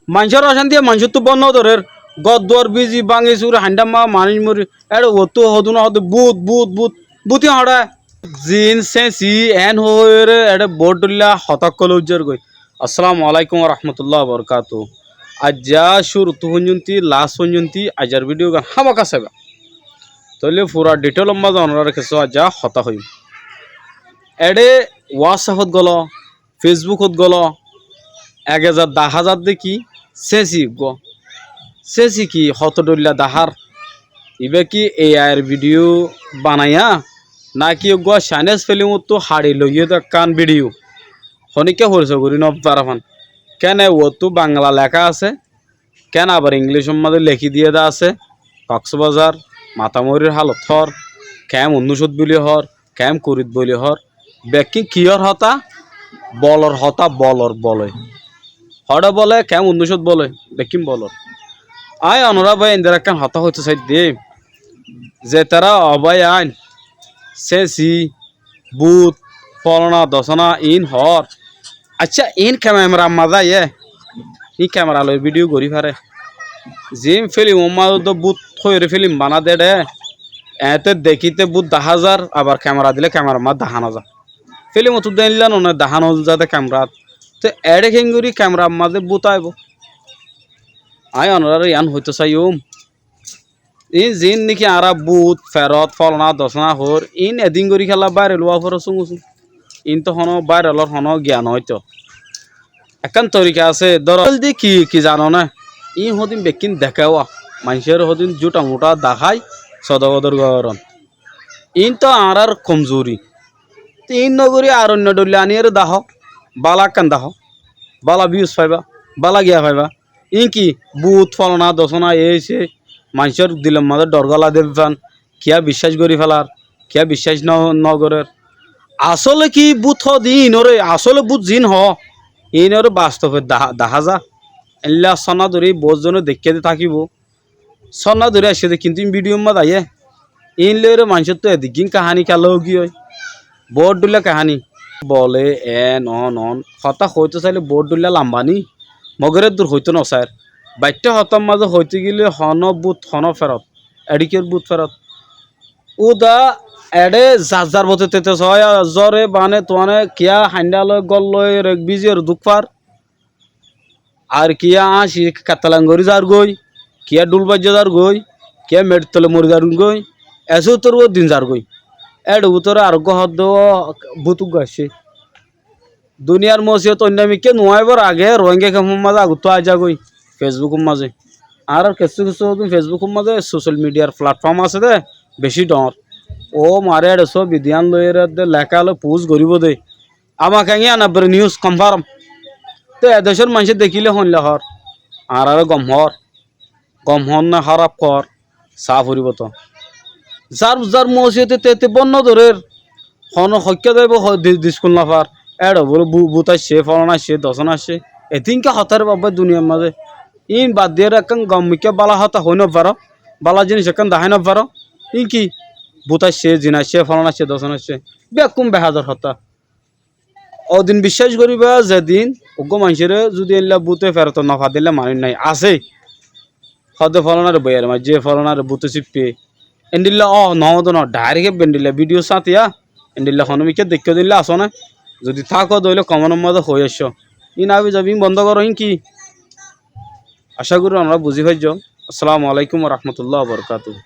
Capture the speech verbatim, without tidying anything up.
Maincór ocántiye maincóttu bór nódorér. Gór duar bízi báñgi súri haindhámma manúic mori. Éçe uottú hodún hoódde bút, bút, bút, búti hoçé. Ziín séñsi eén hoóiyoré eçé boóut dhóilla hotá ókkol uijjárgoi. Assalamu alaikum warahmatulláhi wabarkáatu. Aijja cúruttú foijjonti, las foijjonti aijjar bídhiyugán hámaka saiba. Tóile fura dhithéilor mazé onoráre kessú aijja hotá hoiyúm. Eçé WhatsApp ot golo, Facebook ot golo, ek ezar daházar de ki séñsi eggúa. Séñsi ki hoto dhóilla dahár? Ibá ki AI r bidhiyú banaiyá, náki eggúa Caináis fílimottú haçi loiyé de ekkán bidhiyú? Honíkka foriso gorí nofara fán. Kéne uottú Bangla leká asé, kéne abar Inglícor mazé lekí diyé de asé, Koksbazar, Matamorir hálot hoór, keém unnúcot buli hoór, keém kurit buli hoór, bekkín kiyór hotá? Bolor hotá, bolor, boloi. Hoçé bole, keém unnúcot bole, bekkín bolor. Aññí onorá bái endilla ekkán hotá hoitó saidde, ze tará obái ain, séñsi, bút, folana, dosana, iín hoór. Accá, iín kemera mazé aiyé, iín kemera loi bídhiyu gorí faré. Ziín fílimor mazé dó bút hoiyóre fílim baná dé dhé, eéñte dekíte bút daházar, abar kemera dilé kemerar mazé dahá nozá. Fílimottú dé éilla none dahá nozá dé kemerat. Te eçé keéngorí kemerar mazé bút aibó? Aññí onoráre yián hoitó saiyúm. Iín ziín néki añára bút, ferot, folana, dosana hoór, iín edin gorí kiyólla báirel ówa foré súñgu sún. Iín toó honó báirelor honó giyan óito. Ekkán torika asé, dóro, di ki, ki zanoné? Iín hodin bekkín dekéwa, maincóre hodin zútha muthá dahái, sodor bodor goron. Iín toó añárár komzuri. Te iín nogorí ar oinno dhoilla aníyeré dahó, bála ekkán dahó, bála bíyus faiba, bála giya faiba. Iín ki bút, folana, dosana, ei sei, maincór dilor mazé dhor gólai dé fán, kiyá biccác gorí félar, kiyá biccác no-, nogorér. Asóle ki bút hoó de iínoré, asóle bút ziín hoó, iínoré bastofe dahá, dahá za. Éilla sónna dóri boóut zone deikké de tákibo. Sónna dóri aiccé de, kintu iín bídhiyur mazé aiyé. Iín loiyóre maincóttu ediggín kaháni kiyólla ógiyoi. Boóut dhóilla kaháni. Bole, en, on, on. Hotá hoitó sailé boóut dhóilla lamba ni. Mogor eddur hoitó nosair. Baiththá hotár mazé hoitó gilé honó bút, honó ferot. Eçé kiyór bút ferot? Uda eçé zar zar bote tete soóya, zore, bane, tuane, kiyá haindhá loi, gór loi, rek bíziyóre duk far. Ar kiyá áñci kettalang gorí zargói, kiyá dhúl baijjá zargói, kiyá meçir tole mori zargói, esé utor uor din zargói. Éçe bútore ar eggúa hoódde bút uggúa aiccé. Duniyar mosiyot oinno mikká nuaibór age Rohingya kemfor mazé agottú aái zagói, Fesbukor mazé. Añárar kessú kessú hodún Fesbukor mazé sosiyal midiyar felatform asé dé, bicí dhoóñr. Ó maré éçe sóbi diyán loiyére dé leká loi pus goríbou dé. Amakeng yían abbere niyus konfarom. Te e decór maincé dekíle hoóinlla hoór, añáráre gom hoór, gom hoór né hóraf hoór, saá foribóu toó. Zar zar mosiyóte te te bónna dorér, honó hoikká zaibou, ho-, di-, diskul nofar, éçe bóle bu-, bút aiccé, fólana aiccé, dosóna aiccé. Etíngka hotár babbá duniyar mazé. Íin bad diyére ekkán gom mikká bála hotá hoói nofaró, bála zinis ekkán dahái nofaró. Íin ki? Bút aiccé, zina aiccé, fólana aiccé, dosóna aiccé. Bekkún behazor hotá. Odin biccác goríba zedin uggúa maincóre zudi éilla búte ferotot nofadíle manúic nái asé. Hoódde fólánare boiyar maijjé, fólánare búte síppe. Endilla ó noódde noó, dhairek ebbe endilla bídhiyo sáñtiya, endilla honó mikká deikkó de éilla asó né? Zudi táko de óile komenor mazé hoói aiccó. Íin ábi zabi íin bondó goró, íin ki? Acá gorí onorá buzí faijjó. Assalamu alaikum wa rahmatullahi wa barakatuhu.